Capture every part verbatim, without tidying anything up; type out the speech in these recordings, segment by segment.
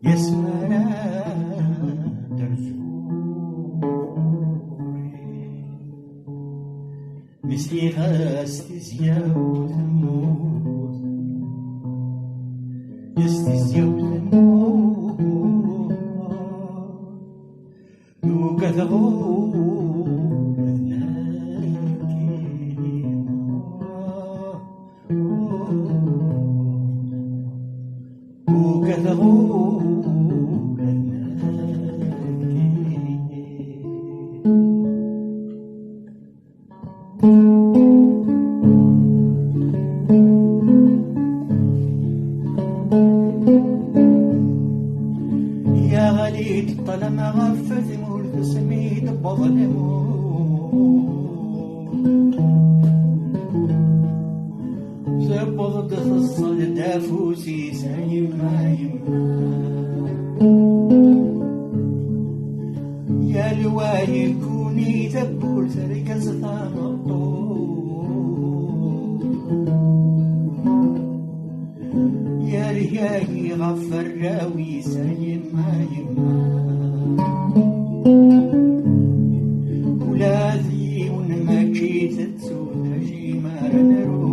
Yasmara terzu misliɣ-as tizya u temmut. Yes, tizya u temmut. Ugadeɣ ur d nekkini. Ugadeɣ ur d nekkini. Yaɣli ṭṭalama ɣef tmurt asmi d-tewweḍ lmut. Tewweḍ-d teẓẓel-d afus-is, a yemma, yemma. Yal wa yegguni tawwurt, tergez tameṭṭut. Yergagi ɣef warraw-is, a yemma, yemma. Ula d yiwen mačči tettu d acimi ara nru.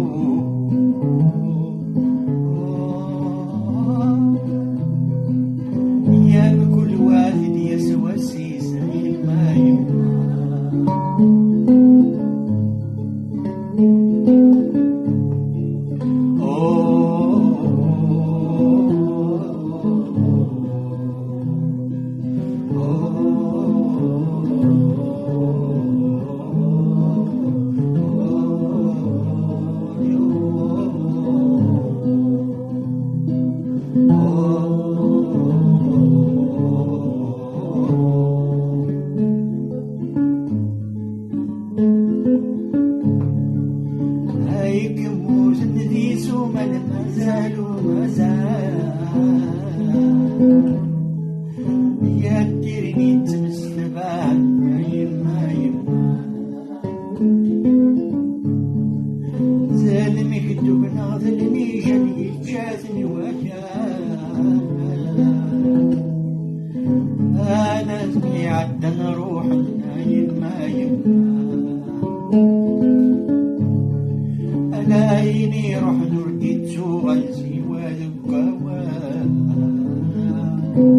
Ya mkul wa ad d-yas wass-is, a yemma, yemma. Ay yemmuten di isuman mazal u mazal. Yal tirni ttmesleban, a yemma, yemma. D lmegdub neɣ d lmijal yečča-ten wakal. Ala d mi ɛeddan ruḥen, a yemma, yemma. Ala ayen iruḥen